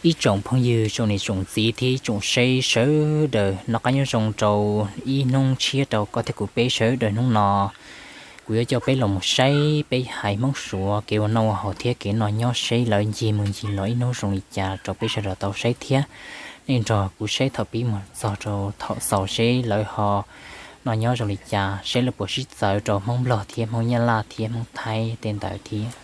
Ib tsoom phooj ywg, tsoom niam tsoom txiv thiab ib tsoom saib sawv daws, noj qab nyob zoo rau ib hnub tshiab rau koj thiab kuv peb sawv daws hnub no. Kuv yuav coj peb los mus saib peb haiv Hmoob Suav kev ua noj ua haus thiab kev noj nyob seb lawv ncig mus ncig los ib hnub zoo li cas rau peb sawv daws tau saib thiab. Nej nrog kuv saib thaum pib mus txog rau thaum xaus seb lawv ho noj nyob zoo li cas, seb lawv puas sib txawv rau Hmoob Nplog thiab Hmoob Nyab Laj thiab Hmoob Thaib tej ntawd thiab.